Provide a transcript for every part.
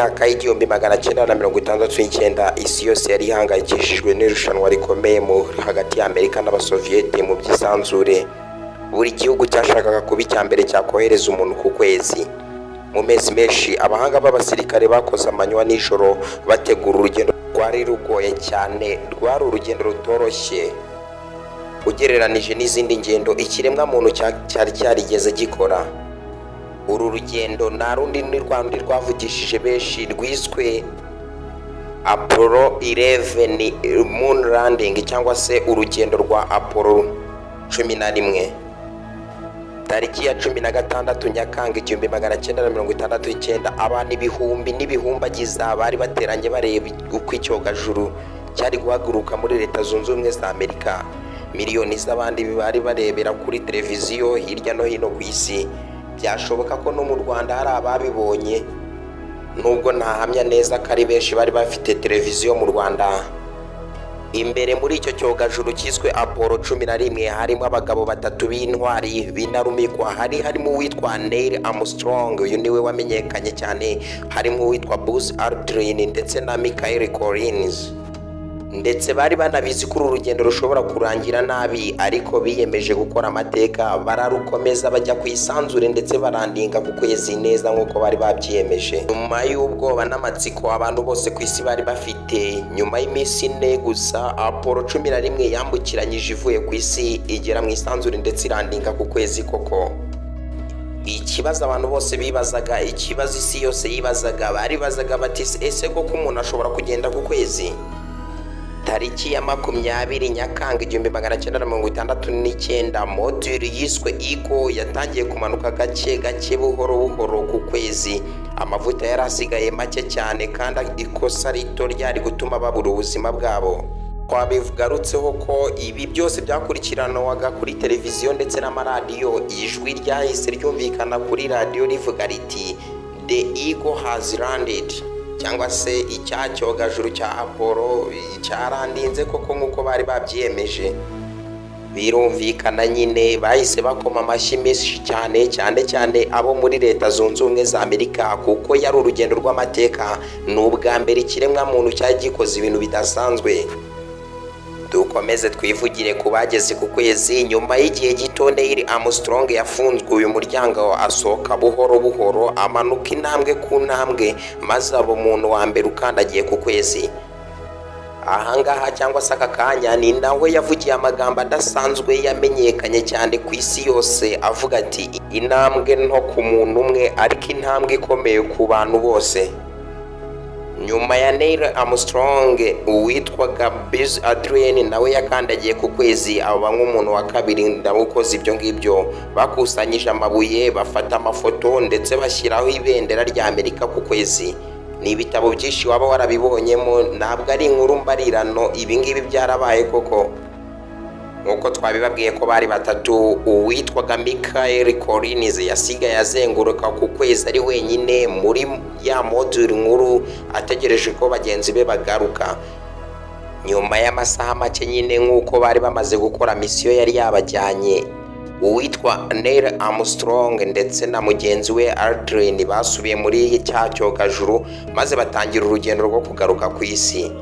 Myaka y'1969, isi yose yari ihangayikishijwe n'irushanwa rikomeye mu hagati y'Amerika n'Abasoviyete mu by'isanzure. Buri gihugu cyashakaga kuba icya mbere cyakohereza umuntu ku kwezi. Mu mezi menshi, abahanga b'abasirikare bakoze amanywa n'ijoro bategura urugendo rwari rugoye cyane. Rwari urugendo rutoroshye ugereranije n'izindi ngendo ikiremwamuntu cyari cyarigeze gikora. Uru rugendo nta rundi, ni rwa rundi rwavugishije benshi, rwiswe Apollo 11 moon landing, cyangwa se urugendo rwa Apollo 11. Tariki ya 16 Nyakanga 1969, abantu ibihumbi n'ibihumbagiza bari bateranye bareba uko icyogajuru cyari guhaguruka muri Leta Zunze Ubumwe za Amerika. Miliyoni z'abandi bari barebera kuri televiziyo hirya no hino ku isi. Byashoboka ko no mu Rwanda hari ababibonye, nubwo ntahamya neza ko ari benshi bari bafite televiziyo mu Rwanda. Imbere muri icyo cyogajuru cyiswe Apollo 11 harimo abagabo batatu b'intwari b'intarumikwa. Hari harimo uwitwa Neil Armstrong, uyu niwe wamenyekanye cyane, harimo uwitwa Buzz Aldrin ndetse na Michael Collins. Ndetse bari banabizi ko uru rugendo rushobora kurangira nabi, ariko biyemeje gukora amateka, bararukomeza, bajya ku isanzure ndetse barandinga ku kwezi neza nk'uko bari babyiyemeje. Nyuma y'ubwoba n'amatsiko abantu bose ku isi bari bafite, nyuma y'iminsi 4 gusa, Apollo 11 yambukiranyije ivuye ku isi igera mu isanzure ndetse irandinga ku kwezi koko. Ikibazo abantu bose bibazaga, ikibazo isi yose yibazaga, baribazaga bati: "Ese koko umuntu ashobora kugenda ku kwezi?" Tariki ya 20 Nyakanga 1969, module yiswe Eagle yatangiye kumanuka gake gake, buhoro buhoro ku kwezi. Amavuta yari asigaye make cyane, kandi ikosa rito ryari gutuma babura ubuzima bwabo. Twabigarutseho ko ibi byose byakurikiranwaga kuri televiziyo ndetse n'amaradiyo. Ijwi ryahise ryumvikana kuri radiyo rivuga riti: "The Eagle has landed", cyangwa se icya cyogajuru cya Apollo cyarandinze koko nk'uko bari babyiyemeje. Birumvikana nyine bahise bakoma amashyi menshi cyane, cyane cyane abo muri Leta Zunze Ubumwe za Amerika, kuko yari urugendo rw'amateka. Ni ubwa mbere ikiremwamuntu cyari gikoze ibintu bidasanzwe. Dukomeze twivugire ku bageze ku kwezi. Nyuma y'igihe gito, Neil Armstrong yafunzwe uyu muryango, asohoka buhoro buhoro, amanuka intambwe ku ntambwe, maze aba umuntu wa mbere ukandagiye ku kwezi. Ahangaha, cyangwa se aka kanya, ni nawe yavugiye amagambo adasanzwe yamenyekanye cyane ku isi yose, avuga ati: "Intambwe nto ku muntu umwe, ariko intambwe ikomeye ku bantu bose." Nyuma ya Neil Armstrong, uwitwaga Buzz Aldrin nawe yakandagiye ku kwezi, aba nk'umuntu wa kabiri ndawukoze ibyo ngibyo. Bakusanyije amabuye, bafata amafoto, ndetse bashyiraho ibendera rya Amerika ku kwezi. Ni ibitabo byinshi waba warabibonyemo, ntabwo ari inkuru mbarirano, ibi ngibi byarabaye koko. Nk'uko twabibabwiye ko bari batatu, uwitwaga Michael Collins yasigaye azenguruka ku kwezi ari wenyine muri ya module nkuru, ategereje ko bagenzi be bagaruka. Nyuma y'amasaha make nyine, nk'uko bari bamaze gukora misiyo yari yabajyanye, uwitwa Neil Armstrong ndetse na mugenzi we Aldrin basubiye muri cya cyogajuru, maze batangira urugendo rwo kugaruka ku isi.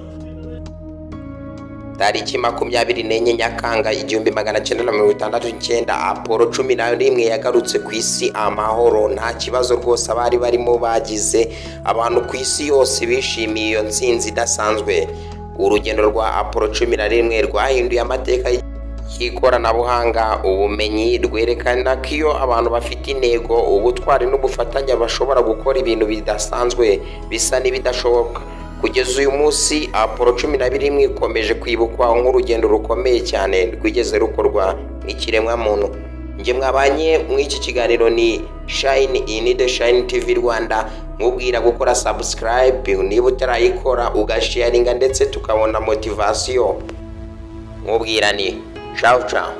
Tariki 24 Nyakanga 1969, Apollo 11 yagarutse ku isi amahoro, nta kibazo rwose abari barimo bagize. Abantu ku isi yose bishimiye iyo ntsinzi idasanzwe. Urugendo rwa Apollo 11 rwahinduye amateka y'ikoranabuhanga, ubumenyi, rwerekana ko iyo abantu bafite intego, ubutwari n'ubufatanye, bashobora gukora ibintu bidasanzwe bisa n'ibidashoboka. Kugeza uyu munsi, Apollo 11 ikomeje kwibukwa nk'urugendo rukomeye cyane rwigeze rukorwa n'ikiremwamuntu. Njye mwabanye muri iki kiganiro ni Shine in the Shine TV Rwanda, nkubwira gukora subscribe niba utarayikora, ugasharinga, ndetse tukabona motivation. Nkubwira ni ciao ciao.